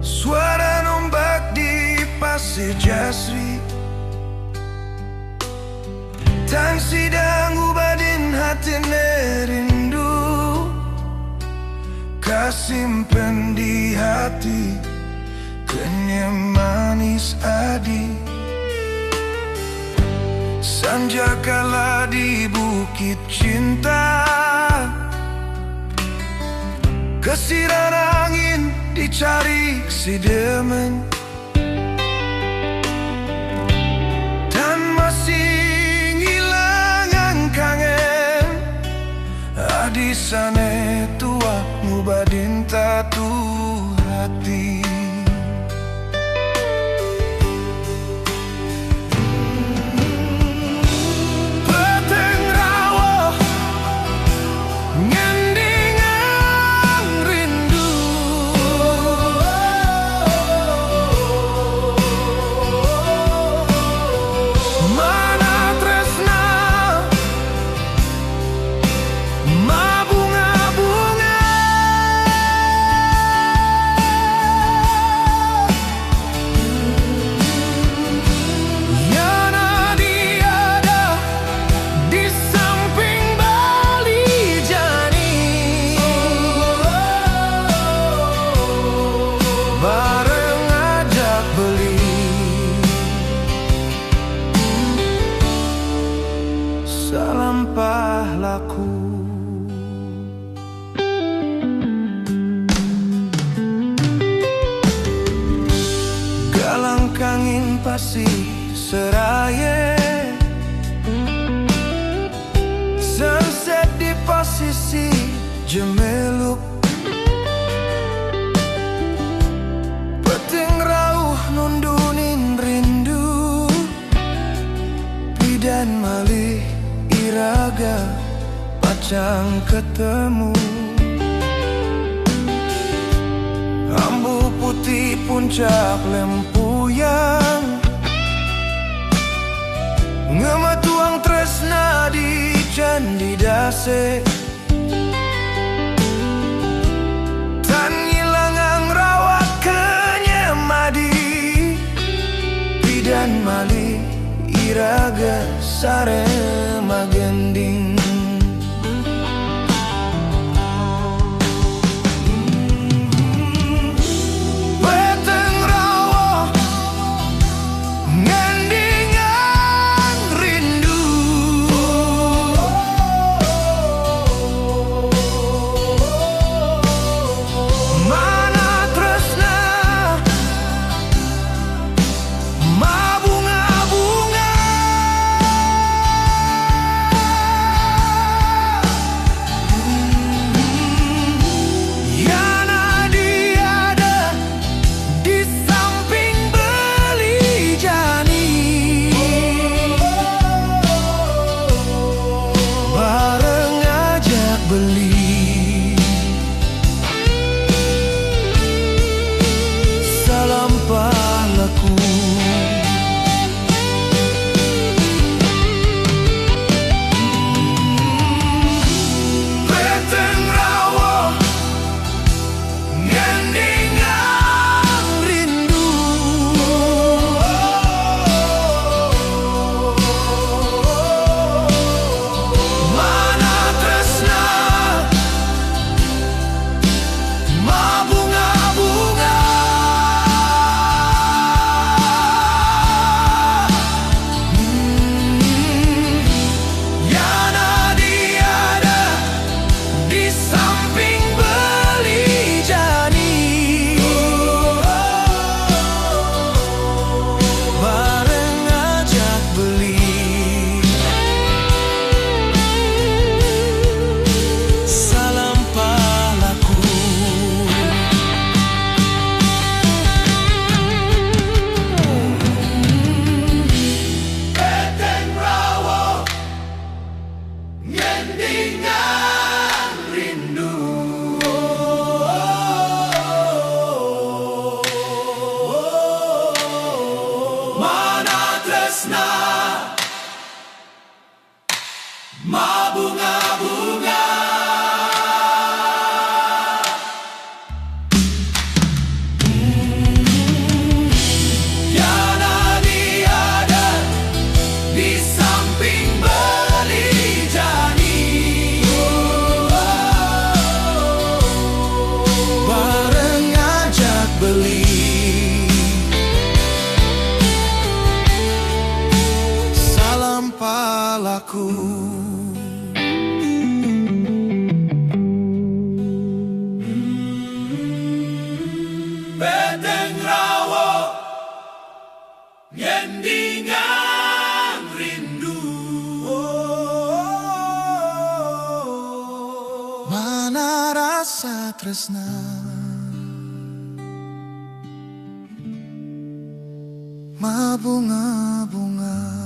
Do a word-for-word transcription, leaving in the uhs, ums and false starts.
Suara ombak di Pasir Jasri, tangsi dangu badin hati ne rindu, kasimpan di hati kenyam manis adi. Sanja kala di bukit cinta, kesiran angin dicari si demen, tan masih ngilangan kangen. Adi sane tua ngubah dinta tu hati. Peteng rawa ngendingan rindu. Mana tresna mabunga-bunga. Yana diada di samping bali jani, bareng ajak beli. Salampah laku. Galang kangin Pasir Seraye, sunset di pasisi Jemeluk. Peteng rauh nundunin rindu, pidan malih iraga pacang ketemu. Ambu putih puncak lempuyang, ngemetuang tresna di candi dase. Tan ngilangang rawak kenyam adi, pidan malih iraga sare magending. Peteng rawa ngendingan rindu. Beteng rawo ngendingan rindu. Mana rasa tresna mabunga-bunga.